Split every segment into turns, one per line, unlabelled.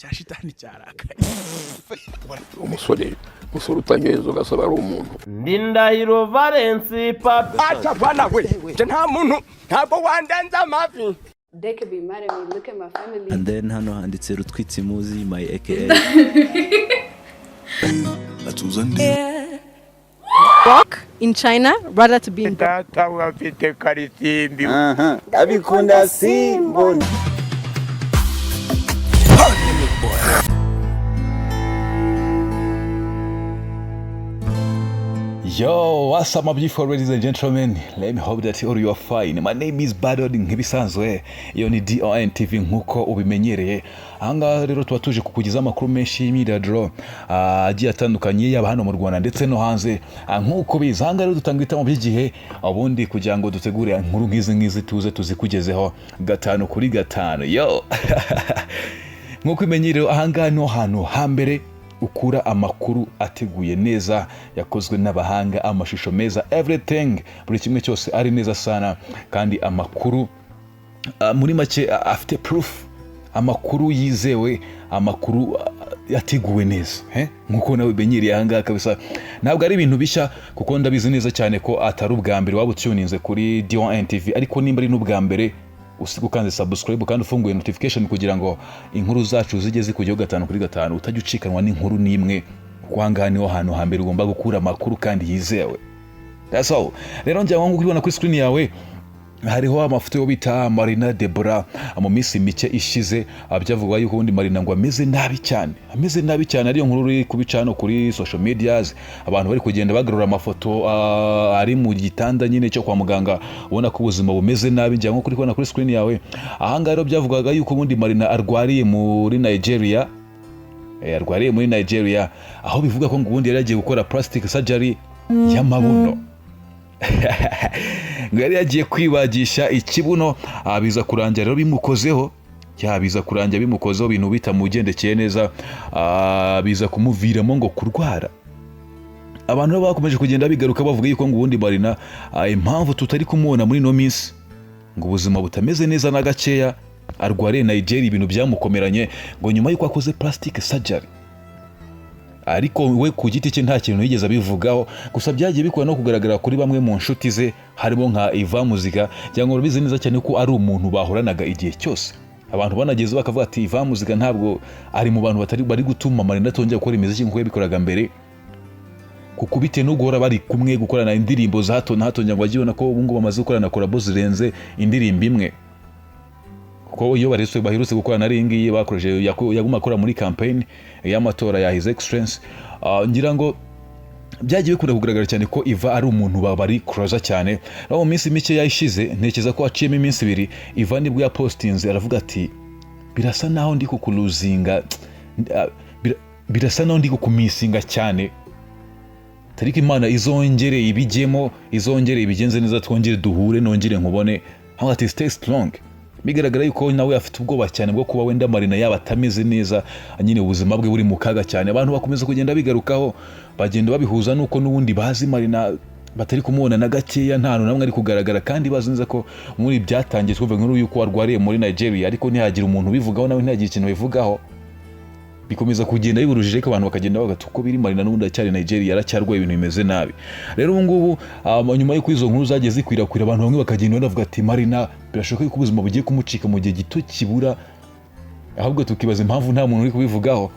Cya shitani cyarakaye.
Umusore, umusore utanyoye inzoga asaba ari umuntu.
Ndindahiro Valence Papi.
Acha bana we, nje nta muntu, ntabwo wandenza amavi.
They could be mad at me. Look at my family.
And then hano handitse Rutwitsimuzi, my aka.
Atuza ndi.
Walk in China rather to be in
Data we afite karisimbi.
Abikunda simbona.
Yo, what's up, my beautiful ladies and gentlemen? Let me hope that all you are fine. My name is Badod nk'ibisanzwe. Iyo ni DON TV nk'uko ubimenyereye. Ahangaha rero tuba tuje kukugezaho amakuru menshi y'imyidagaduro agiye atandukanye, yaba hano mu Rwanda ndetse no hanze. Nk'uko biza, ahangaha rero dutanga ibitamo by'igihe ubundi kugira ngo dutegure inkuru nk'izi ngizi tuze tuzikugezeho gatanu kuri gatanu. Yo! Nk'uko ubimenyerewe, ahangaha niho hantu hambere ukura amakuru ateguye neza, yakozwe n'abahanga, amashusho meza, everything, buri kimwe cyose ari neza sana, kandi amakuru muri make afite proof, amakuru yizewe, amakuru yateguwe neza, eh? Nk'uko nawe ubimenyereye ahangaha kabisa, ntabwo ari ibintu bishya, kuko ndabizi neza cyane ko atari ubwa mbere waba utuninze kuri D1 TV. Ariko nimba ari n'ubwa mbere, usiga ukanze subscribe kandi ufunguye notification kugira ngo inkuru zacu zijye zikujyaho gatanu kuri gatanu, utajya ucikanwa n'inkuru n'imwe, kuko ahangaha niho hantu hambere ugomba gukura amakuru kandi yizewe. That's all. Rero njya ngo ubibona kuri screen yawe, hariho amafoto yo bita Marina Debora. Mu minsi mike ishize byavugwa yuko ubundi Marina ngo ameze nabi cyane, ameze nabi cyane. Ariyo nkuru iri kubica hano kuri social medias, abantu bari kugenda bagarura amafoto ari mu gitanda nyine cyo kwa muganga, ubona ko ubuzima bumeze nabi. Njya nko kuri kubona kuri screen yawe, ahangaha rero byavugwaga yuko ubundi Marina arwariye muri Nigeria. Arwariye muri Nigeria, aho bivuga ko ngo ubundi yari yagiye gukora plastic surgery y'amabuno, ngo yari yagiye kwibagisha ikibuno. Biza kurangira rero bimukozeho, ya biza kurangira bimukozeho ibintu bitamugendekeye neza, biza kumuviramo ngo kurwara. Abantu rero bakomeje kugenda bigaruka bavuga yuko ngo ubundi Marina, impamvu tutari kumubona muri ino minsi, ngo ubuzima butameze neza na gakeya, arwariye Nigeria, ibintu byamukomeranye ngo nyuma y'uko akoze plastic surgery. Ariko we ku giti cye nta kintu yigeze abivugaho, gusa byagiye bikora no kugaragara kuri bamwe mu nshuti ze, harimo nka Iva Muzika, cyangwa urabizi neza cyane ko ari umuntu bahoranaga igihe cyose. Abantu banageze bakavuga ati Iva Muzika ntabwo ari mu bantu batari bari gutuma Marina atongera gukora imiziki nk'uko yabikoraga mbere, kuko bitewe no guhora bari kumwe, gukorana indirimbo za hato na hato, ngo bajye babona ko ubu ngubu bamaze gukorana collabo zirenze indirimbo imwe, kuko iyo baherutse gukorana ari iyi ngiyi bakoresheje yaguma akora muri campaign y'amatora ya His Excellence. Ngira ngo byagiye bikunda kugaragara cyane ko Iva ari umuntu bari closer cyane. Naho mu minsi mike yayishize, ntekereza ko haciyemo iminsi 2, Iva nibwo yapostinze aravuga ati birasa naho ndi kukuruzinga, birasa naho ndi kukumisinga cyane, tariki Imana izongere ibijyemo, izongere ibigenze neza, twongere duhure, nongere nkubone. Aho ati stay strong. Bigaragara yuko nawe afite ubwoba cyane bwo kuba wenda Marina yaba atameze neza nyine, ubuzima bwe buri mu kaga cyane. Abantu bakomeza kugenda bigarukaho, bagenda babihuza nuko n'ubundi bazi Marina batari kumubona na gakeya, nta hantu namwe ari kugaragara, kandi bazi neza ko muri byatangiye twumva inkuru yuko arwariye muri Nigeria, ariko ntihagira umuntu ubivugaho, nawe ntihagira ikintu bivugaho. Bikomeza kugenda biburujije, ariko abantu bakagenda bavuga ati uko biri Marina n'ubundi aracyari Nigeria, aracyarwaye, ibintu bimeze nabi. Rero ubu ngubu, nyuma y'uko izo nkuru zagiye zikwirakwira, abantu bamwe bakagenda banavuga ati Marina birashoboka yuko ubuzima bugiye kumucika mu gihe gito kibura, ahubwo tukibaza impamvu nta muntu uri kubivugaho.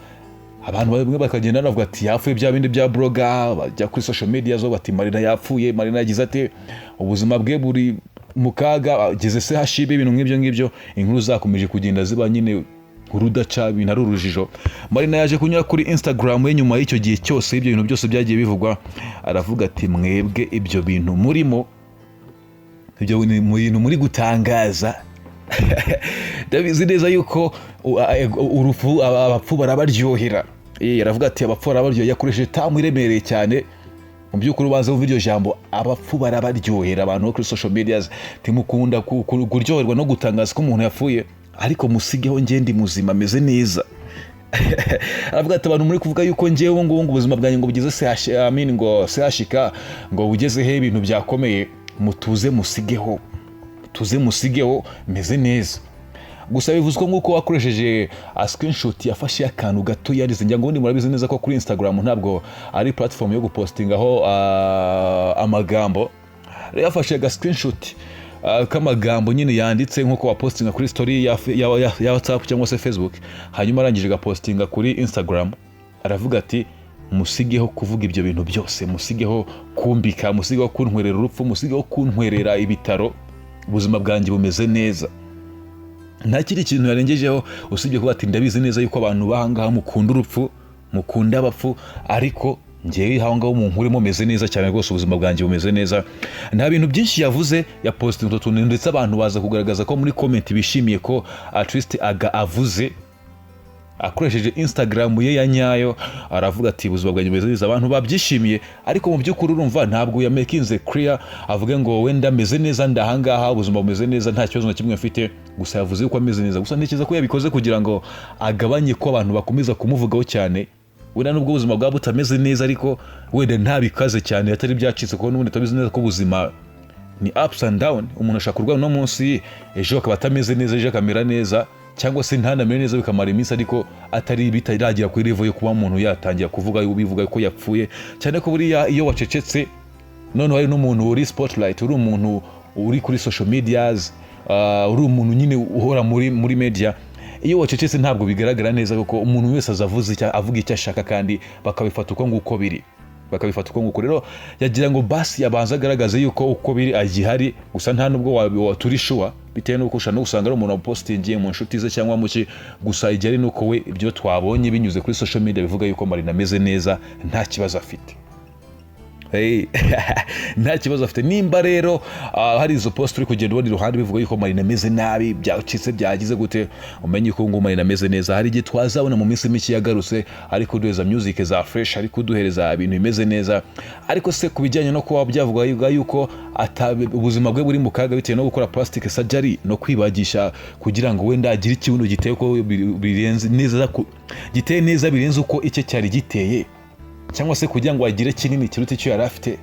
Abantu bamwe bakagenda banavuga ati yapfuye, bya bindi bya blogger bajya kuri social media zo bati Marina yapfuye, Marina yagize ate, ubuzima bwe buri mu kaga, ageze se hashibe, ibintu nk'ibyo ngibyo. Inkuru zakomeje kugenda ziba nyine urudaca, ibintu ari urujijo. Marina yaje kunyura kuri Instagram ye nyuma y'icyo gihe cyose ibyo bintu byose byagiye bivugwa, aravuga ati mwebwe ibyo bintu murimo, ibyo bintu muri gutangaza, ndabizi neza yuko urupfu abapfu barabaryohera. Aravuga ati abapfu barabaryohera, yakoresheje tamu iremereye cyane. Mu by'ukuri ubanza wumva iryo jambo abapfu barabaryohera. Abantu bo kuri social media ntimukunda kuryoherwa no gutangaza ko umuntu yapfuye, ariko musigeho njye ndi muzima, ameze neza. Aravuga ati abantu muri kuvuga yuko njyewe ubu ngubu ngo ubuzima bwanjye ngo bugeze CH, I mean ngo CHK, ngo bugeze he, ibintu byakomeye, mutuze musigeho, tuze musigeho, meze neza. Gusa bivuzwe nk'uko wakoresheje screenshot, yafashe akantu gato yanditse. Ngira ngo ubundi murabizi neza ko kuri Instagram ntabwo ari platform yo gupostingaho amagambo. Rero yafashe aga screenshot k'amagambo nyine yanditse nk'uko wapostinga kuri story ya WhatsApp cyangwa se Facebook, hanyuma arangije agapostinga kuri Instagram, aravuga ati: "Musigeho kuvuga ibyo bintu byose, musigeho kumbika, musigeho kuntwerera urupfu, musigeho kuntwerera ibitaro, ubuzima bwanjye bumeze neza." Nta kindi kintu yarengejeho usibye kuba ati: "Ndabizi neza yuko abantu bahangaha mukunda urupfu, mukunda abapfu, ariko ngewe aho ngaho munkuremo, meze neza cyane rwose, ubuzima bwanjye bumeze neza." Nta bintu byinshi yavuze, yapositinze utwo tuntu, ndetse abantu baza kugaragaza ko muri comment bishimiye ko at least aga avuze akoresheje Instagram ye ya nyayo, aravuga ati: "Ubuzima bwanjye bumeze neza." Abantu babyishimiye, ariko mu by'ukuri urumva ntabwo yamekinze clear avuge ngo wenda ameze neza, ndahangaha, ubuzima bumeze neza, nta kibazo na kimwe mfite. Gusa yavuze yuko ameze neza. Gusa ntekereza ko yabikoze kugira ngo agabanye ko abantu bakomeza kumuvugaho cyane. Wenda nubwo ubuzima bwaba butameze neza, ariko wenda ntabikaze cyane, atari byacitse, kuko n'ubundi turabizi neza ko ubuzima ni ups and down. Umuntu ashaka kurwara uno munsi, ejo akaba atameze neza, ejo akamera neza, cyangwa se ntanamere neza bikamara iminsi, ariko atari bitaragira kuri level yo kuba umuntu yatangira kuvuga, bivuga ko yapfuye. Cyane ko buriya iyo wacecetse, noneho hari n'umuntu uri spotlight, uri umuntu uri kuri social medias, uri umuntu nyine uhora muri media, iyo wacecetse ntabwo bigaragara neza, kuko umuntu wese aza avuga icyo ashaka kandi bakabifata uko nguko biri, bakabifata uko nguko. Rero yagira ngo basi abanze agaragaze yuko uko biri agihari. Gusa nta nubwo turi sure, bitewe n'uko ushobora no gusanga ari umuntu wapostingiye mu nshuti ze cyangwa mu ki. Gusa igihari ni uko we ibyo twabonye binyuze kuri social media bivuga yuko Marina ameze neza, nta kibazo afite. Hey, nta kibazo afite. Nimba rero hari izo post uri kugenda ubona iruhande bivuga yuko Marina ameze nabi, byacitse, byagize gute, umenye ko ngo Marina ameze neza. Hari igihe twazabona mu minsi mike yagarutse, ari kuduhereza music za fresh, ari kuduhereza ibintu bimeze neza. Ariko se ku bijyanye no kuba byavuga yuko ubuzima bwe buri mu kaga bitewe no gukora plastic surgery no kwibagisha kugira ngo wenda agire ikibuno giteye uko birenze neza, giteye neza birenze uko icye cyari giteye, cyangwa se kugira ngo agire kinini kiruta icyo yari afite,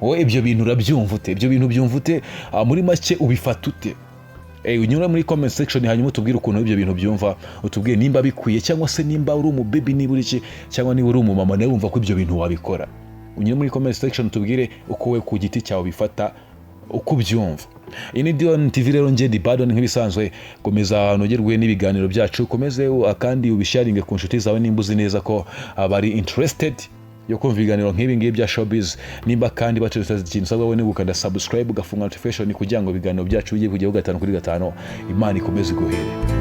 wowe ibyo bintu urabyumva ute? Ibyo bintu byumva ute? Muri make ubifata ute? Unyura muri comment section, hanyuma utubwire ukuntu ibyo bintu byumva, utubwire nimba bikwiye, cyangwa se nimba uri umubebi, niba uri iki, cyangwa niba uri umumama nawe wumva ko ibyo bintu wabikora. Unyure muri comment section utubwire uko we ku giti cyawe ubifata, uko ubyumva. Iyi ni Dion TV rero, njye ndi Badon nk'ibisanzwe. Komeza unogerwe n'ibiganiro byacu, komeze kandi ubisharinge ku nshuti zawe nimba uzi neza ko bari interested yo kumva ibiganiro nk'ibi ngibi bya showbiz. Nimba kandi bacuruza ikintu usabwa wowe ni gukanda subscribe, ugafunga notification kugira ngo ibiganiro byacu bijye kujyaho gatanu kuri gatanu. Imana ikomeze iguhere.